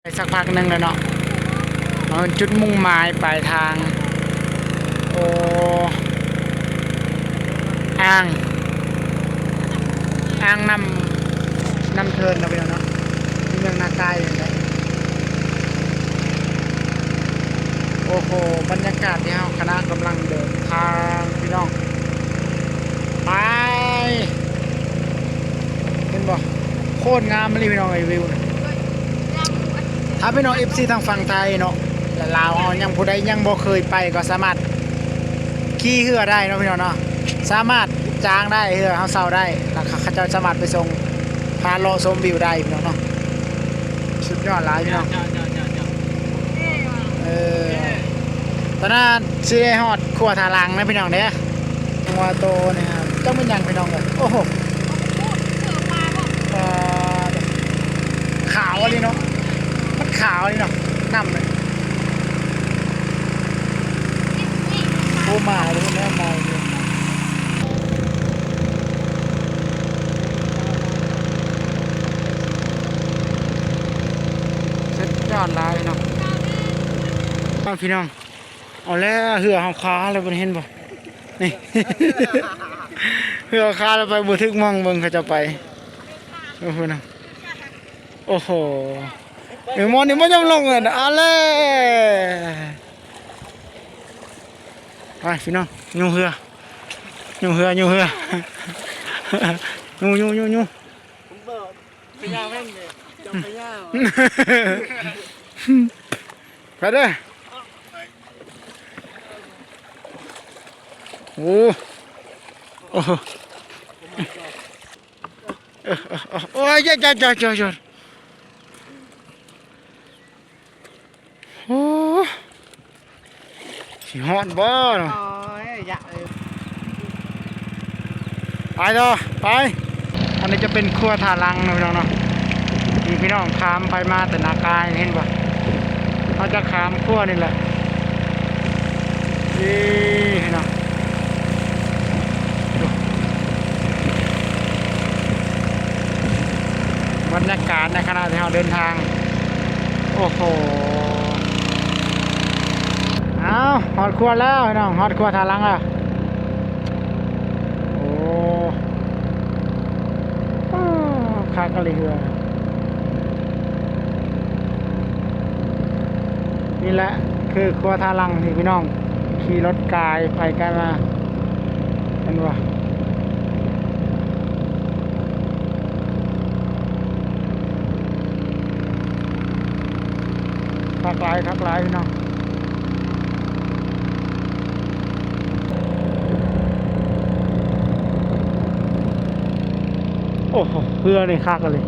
ໄປສັກພັກໜຶ່ງແລ້ວເນາະ ເອີ ຈຸດມຸ່ງໝາຍປາຍທາງ ໂອ້ ອ່າງ ອ່າງນ້ຳ ນ້ຳເທີນເນາະພີ່ນ້ອງເນາະ ຢູ່ເມືອງນາກາຍນີ້ແຫຼະ. ໂອ້ໂຫ ບັນຍາກາດທີ່ເຮົາຄະນະກຳລັງເດີນທາງພີ່ນ້ອງ ໄປ ເຫັນບໍ່ ໂຄດງາມອີ່ຫຼີພີ່ນ້ອງເອີຍ ວິວນະ. ຖ້າພີ່ນ້ອງເອັຟຊີທາງຝັ່ງໄທເນາະ ແລະ ລາວເຮົາ ຍັງ ຜູ້ໃດຍັງບໍ່ເຄີຍໄປ ກໍສາມາດຂີ່ເຮືອໄດ້ເນາະພີ່ນ້ອງເນາະ ສາມາດຈ້າງໄດ້ ເຮືອເຮົາເຊົ່າໄດ້ ແລ້ວເຂົາເຈົ້າສາມາດໄປສົ່ງ ພາເລາະຊົມວິວໄດ້ພີ່ນ້ອງເນາະ. ສຸດຍອດຫຼາຍພີ່ນ້ອງ ເອີ ຕອນນັ້ນຊິໄດ້ຮອດຂົວທ່າຫຼັງນະພີ່ນ້ອງເດີ. ຫົວໂຕນີ້ ຈັກແມ່ນຫຍັງພີ່ນ້ອງເອີຍ ໂອ້ໂຫ ປາດ ຂາວອີ່ຫຼີເນາະ ມັນຂາວອີ່ຫຼີເນາະ ນ້ຳນີ້ ໂອ້ ມາແລ້ວ ມາແລ້ວ ສຸດຍອດຫຼາຍເນາະ ພີ່ນ້ອງ. ເອົາແລ້ວ ເຮືອເຮົາຄາແລ້ວ ເຫັນບໍ່ ນີ້ ເຮືອຄາແລ້ວ ໄປບໍ່ຖືກໝ່ອງ ເບິ່ງເຂົາເຈົ້າໄປ ໂອ້ໂຫ ໂອ້ໂຫ ເອີ ໝໍນີ້ບໍ່ຍອມລົງເລີຍ ເອົາແລ້ວ ໄປພີ່ນ້ອງ ຍູ້ເຮືອ ຍູ້ເຮືອ ຍູ້ເຮືອ ຍູ້ ຍູ້ ຍູ້ ຍູ້ ໄປເດີ ໂອ້ ໂອ້ໂຫ ເອີ ເອີ ເອີ ໂອ້ຍ ຢ່າ ຢ່າ ຢ່າ ຢ່າ ໂອ້ ຊິຮອດບໍ່ເນາະ ໂອ້ຍ ຢາກເອີ ໄປຕໍ່ ໄປ ອັນນີ້ຈະເປັນຂົວທ່າຫຼັງເນາະ ພີ່ນ້ອງເນາະ ທີ່ພີ່ນ້ອງຂ້າມໄປມາແຕ່ນາກາຍ ເຫັນບໍ່ ເຮົາຈະຂ້າມຂົວນີ້ແຫຼະ ນີ້ພີ່ນ້ອງ. ບັນຍາກາດໃນຂະນະທີ່ເຮົາເດີນທາງ ໂອ້ໂຫ ອ້າວ ຮອດຂົວແລ້ວພີ່ນ້ອງ ຮອດຂົວທ່າຫຼັງແລ້ວ ໂອ້ ໂອ້ ຄັກອີ່ຫຼີເຮືອ. ນີ້ແຫຼະຄືຂົວທ່າຫຼັງທີ່ພີ່ນ້ອງຂີ່ລົດກາຍໄປກາຍມາ ເຫັນບໍ່ ຄັກຫຼາຍ ຄັກຫຼາຍພີ່ນ້ອງ. ໂອ້ໂຫ ເຮືອນີ້ຄັກອີ່ຫຼີ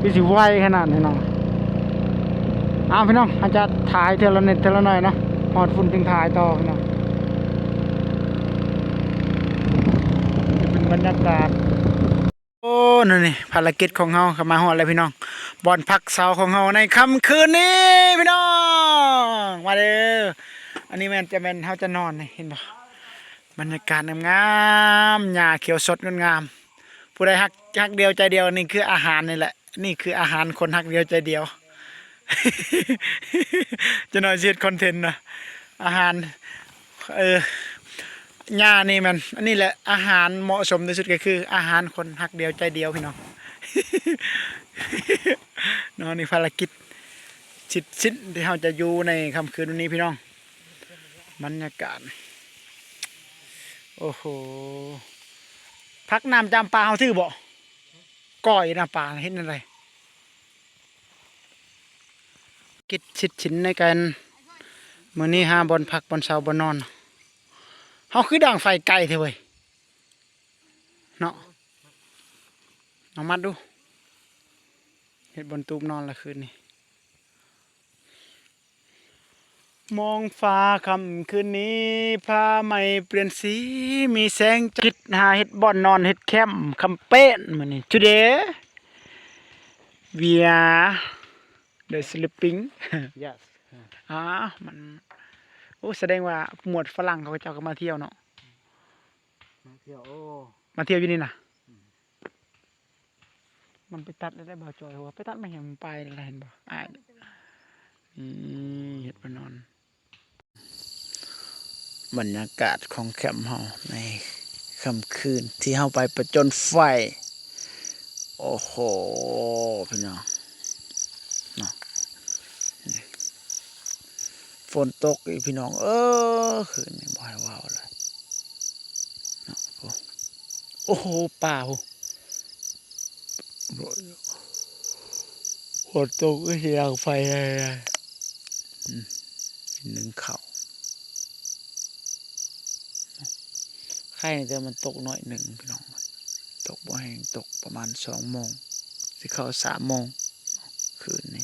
ຄືຊິໄວຂະໜາດນີ້ເນາະ. ເອົາພີ່ນ້ອງ ເຮົາຈະຖ່າຍເທື່ອລະນິດເທື່ອລະໜ້ອຍເນາະ ຮອດພຸ້ນຈຶ່ງຖ່າຍຕໍ່ພີ່ນ້ອງ. ເປັນບັນຍາກາດ ໂອ້ ນັ້ນນີ້ ພາລະກິດຂອງເຮົາກໍມາຮອດແລ້ວພີ່ນ້ອງ ບ່ອນພັກເຊົາຂອງເຮົາໃນຄ່ຳຄືນນີ້ພີ່ນ້ອງ ມາເດີ. ອັນນີ້ແມ່ນ ຈະແມ່ນເຮົາຈະນອນນີ້ ເຫັນບໍ່ ບັນຍາກາດງາມໆ ຫຍ້າຂຽວສົດງົດງາມ. ຜູ້ໃດຮັກ ຮັກດຽວໃຈດຽວ ນີ້ຄືອາຫານນີ້ແຫຼະ ນີ້ຄືອາຫານຄົນຮັກດຽວໃຈດຽວ. ຈັກໜ້ອຍຊິເຮັດຄອນເທັນນະ ອາຫານ ເອີ ຫຍ້ານີ້ແມ່ນ ອັນນີ້ແຫຼະ ອາຫານເໝາະສົມທີ່ສຸດກໍຄືອາຫານຄົນຮັກດຽວໃຈດຽວພີ່ນ້ອງເນາະ. ນີ້ພາລະກິດເສັດສິ້ນທີ່ເຮົາຈະຢູ່ໃນຄ່ຳຄືນວັນນີ້ພີ່ນ້ອງ. ບັນຍາກາດ ໂອ້ໂຫ ຜັກນ້ຳຈຳປາເຮົາຖືບໍ່? ກ້ອຍນະປາເຮັດແນວໃດ? ກິດສິດສິນໃນການ ມື້ນີ້ຫາບ່ອນພັກບ່ອນເຊົາບ່ອນນອນ. ເຮົາຄືດັງໄຟໄກແທ້ເວີຍ ເນາະ ລອງມັດດູ ເຮັດບ່ອນຕູບນອນລະຄືນນີ້. ມອງຟ້າຄ່ຳຄືນນີ້ ຟ້າໃໝ່ປ່ຽນສີ ມີແສງຈັນ ຄິດຫາເຮັດບ່ອນນອນ ເຮັດແຄມຄຳເປັນມື້ນີ້ today we are the sleeping. Yes. ອາ ມັນ ໂອ້ ສະແດງວ່າໝວດຝຣັ່ງເຂົາເຈົ້າກໍມາທ່ຽວເນາະ ມາທ່ຽວ ໂອ້ ມາທ່ຽວຢູ່ນີ້ນະ. ອືມ. ມັນໄປຕັດແລ້ວໄດ໋ບ່າວຈອຍ ເພາະວ່າໄປຕັດມາໃຫ້ມັນໄປແລ້ວ ເຫັນບໍ່ ອ້າຍ ນີ້ເຮັດໄປນອນ. ບັນຍາກາດຂອງແຄມເຮົາໃນຄ່ຳຄືນທີ່ເຮົາໄປປະຈົນໄຟ. ໂອ້ໂຫ ພີ່ນ້ອງເນາະ ຝົນຕົກອີກ ພີ່ນ້ອງເອີຍ ຄືນນີ້ບໍ່ໃຫ້ເວົ້າເລີຍເນາະ. ໂອ້ໂຫ ປາພຸ້ນ ຝົນຕົກຄືຊິດັງໄຟແທ້ໆ. ອືມ ໜຶ້ງເຂົ້າ ໄຄແຕ່ມັນຕົກໜ້ອຍໜຶ່ງ ພີ່ນ້ອງ ຕົກບໍ່ແຮງ ຕົກປະມານສອງໂມງ ຊິເຂົ້າສາມໂມງ. ຄືນນີ້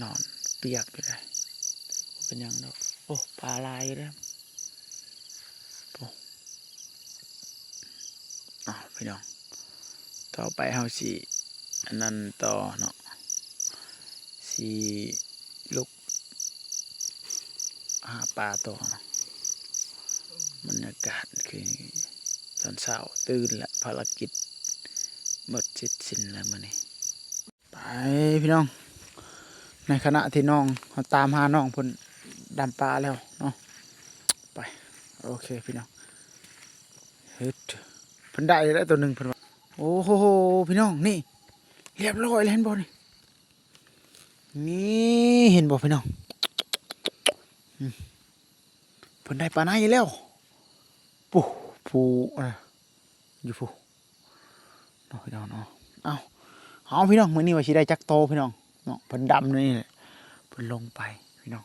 ນອນປຽກຢູ່ເດ້ ບໍ່ເປັນຫຍັງດອກ. ໂອ້ ປາຫຼາຍຢູ່ເດ້ ໂອ້. ອ້າວ ພີ່ນ້ອງ ຕໍ່ໄປເຮົາຊິອັນນັ້ນຕໍ່ເນາະ ຊິລຸກຫາປາຕໍ່ເນາະ. ບັນຍາກາດຄືຕອນເຊົ້າຕື່ນແລ້ວ ພາລະກິດໝົດເສັດສິ້ນແລ້ວມື້ນີ້. ໄປພີ່ນ້ອງ ໃນຂະນະທີ່ນ້ອງ ເຮົາຕາມຫານ້ອງເພິ່ນດຳປາແລ້ວເນາະ. ໄປ ໂອເຄພີ່ນ້ອງ ເຮັດ ເພິ່ນໄດ້ແລ້ວໂຕໜຶ່ງເພິ່ນວ່າ. ໂອ້ໂຫ ພີ່ນ້ອງ ນີ້ ລຽບຮ້ອຍແລ້ວ ເຫັນບໍ່ນີ້ ນີ້ ເຫັນບໍ່ພີ່ນ້ອງ ອືມ ເພິ່ນໄດ້ປາໃນແລ້ວ ປູ້ ຜູ້ ເອີ ຢູ່ພຸ້ນເນາະ ພີ່ນ້ອງເນາະ. ເອົາ ເອົາ ພີ່ນ້ອງ ມື້ນີ້ວ່າຊິໄດ້ຈັກໂຕ ພີ່ນ້ອງເນາະ ເພິ່ນດຳນີ້ແຫຼະ ເພິ່ນລົງໄປ ພີ່ນ້ອງ.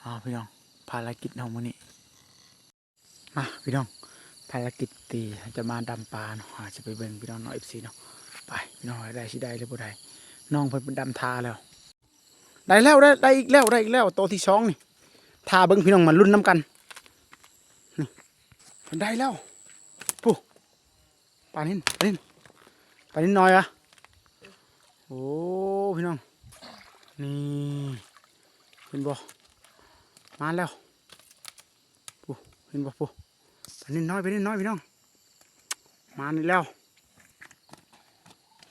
ເອົາ ພີ່ນ້ອງ ພາລະກິດເຮົາມື້ນີ້ ມາ ພີ່ນ້ອງ ພາລະກິດທີ່ຈະມາດຳປາເນາະ ເຮົາຈະໄປເບິ່ງ ພີ່ນ້ອງເນາະ ເອັຟຊີເນາະ. ໄປ ພີ່ນ້ອງ ໄດ້ ຊິໄດ້ຫຼືບໍ່ໄດ້ ນ້ອງເພິ່ນໄປດຳທ່າແລ້ວ. ໄດ້ແລ້ວ ໄດ້ ໄດ້ອີກແລ້ວ ໄດ້ອີກແລ້ວ ໂຕທີສອງນີ້ ຖ້າເບິ່ງພີ່ນ້ອງ ມາລຸ້ນນຳກັນ. ນີ້ ເພິ່ນໄດ້ແລ້ວ ພຸ້ນ ປານິນ ປານິນ ປານິນນ້ອຍຫວາ. ໂອ້ ພີ່ນ້ອງ ນີ້ ເຫັນບໍ່ ມາແລ້ວ ພຸ້ນ ເຫັນບໍ່ ພຸ້ນ ປານິນນ້ອຍ ປານິນນ້ອຍ ພີ່ນ້ອງ ມານີ້ແລ້ວ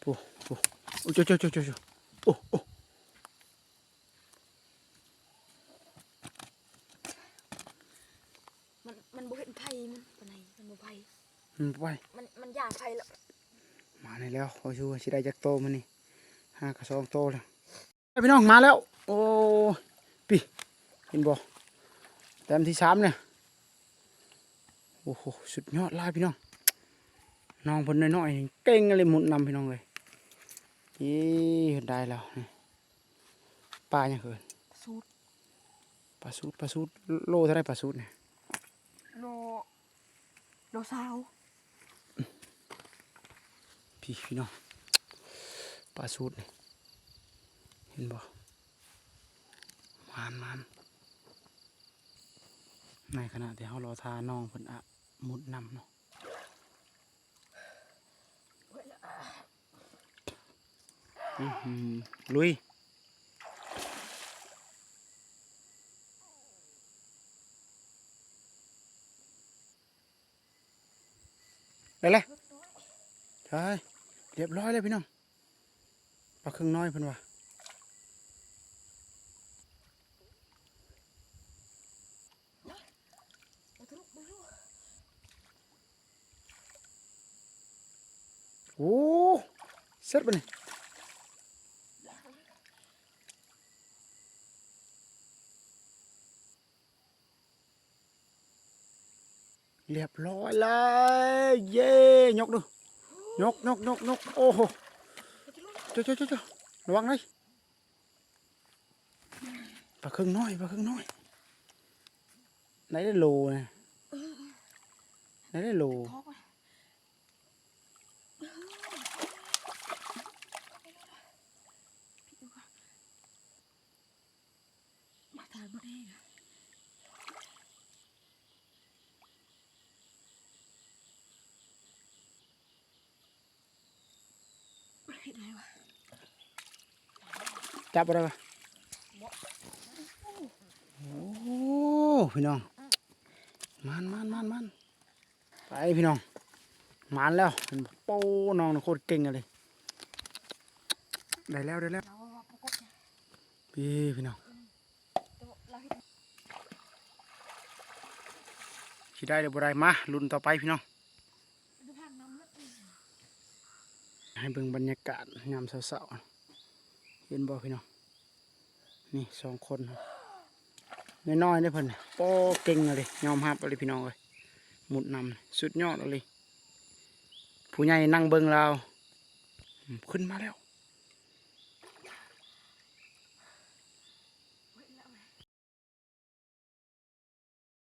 ພຸ້ນ ພຸ້ນ ໂອ້ ໂອ້ ໂອ້ ໂອ້ ໂອ້ ມັນ ມັນບໍ່ເຫັນໄຟ ມັນປານໃດ ມັນບໍ່ໄຟ ມັນບໍ່ໄຟ ມັນ ມັນຢ່າໄຟແລ້ວ. ມານີ້ແລ້ວ ຂໍດູຊິໄດ້ຈັກໂຕມື້ນີ້ ຫາກະສອງໂຕແລ້ວ. ພີ່ນ້ອງ ມາແລ້ວ ໂອ້ ປີ ເຫັນບໍ່ ແຕ້ມທີສາມນີ້. ໂອ້ໂຫ ສຸດຍອດຫຼາຍພີ່ນ້ອງ ນ້ອງເພິ່ນນ້ອຍໆ ເກັ່ງອີ່ຫຼີ ມຸດນຳພີ່ນ້ອງເອີຍ. ເອີ ໄດ້ແລ້ວ ປາຫຍັງເອີ້ນ ປາສູດ ປາສູດ ປາສູດ ໂລເທົ່າໃດປາສູດນີ້ ໂລ ໂລຊາວ. ພີ້ ພີ່ນ້ອງ ປາສູດນີ້ ເຫັນບໍ່ ໝານໆ ໃນຂະນະທີ່ເຮົາລໍຖ້ານ້ອງເພິ່ນອະມຸດນຳເນາະ. ອື້ຫື ລຸຍ ໄດ້ແລ້ວ ໃຊ່ ລຽບຮ້ອຍແລ້ວພີ່ນ້ອງ ປາເຄິ່ງນ້ອຍເພິ່ນວ່າ. ໂອ້ ເສັດບາດນີ້ ລຽບຮ້ອຍແລ້ວ ເຢ້ ຍົກດູ ຍົກ ຍົກ ຍົກ ຍົກ ໂອ້ໂຫ ໂຈະ ໂຈະ ໂຈະ ໂຈະ ລະວັງເດີ. ປາເຄິ່ງນ້ອຍ ປາເຄິ່ງນ້ອຍ ໄດ້ໂລນະ ໄດ້ໂລ. ຈັບບໍ່ໄດ້ຫວາ ໂອ້ ພີ່ນ້ອງ ມານ ມານ ມານ ມານ ໄປພີ່ນ້ອງ ໝານແລ້ວ ເຫັນບໍ່? ໂປ້ ນ້ອງນີ້ໂຄດເກັ່ງອີ່ຫຼີ. ໄດ້ແລ້ວ ໄດ້ແລ້ວ ເອີ ພີ່ນ້ອງ ຊິໄດ້ຫຼືບໍ່ໄດ້ ມາລຸ້ນຕໍ່ໄປພີ່ນ້ອງ. ໃຫ້ເບິ່ງບັນຍາກາດຍາມເຊົ້າໆ ເຫັນບໍ່ພີ່ນ້ອງ? ນີ້ສອງຄົນ ນ້ອຍໆເດ້ເພິ່ນ ໂອ້ ເກັ່ງອີ່ຫຼີ ຍອມຮັບອີ່ຫຼີພີ່ນ້ອງເອີຍ. ມຸດນຳສຸດຍອດອີ່ຫຼີ ຜູ້ໃຫຍ່ນັ່ງເບິ່ງລາວ. ອືມ ຂຶ້ນມາແລ້ວ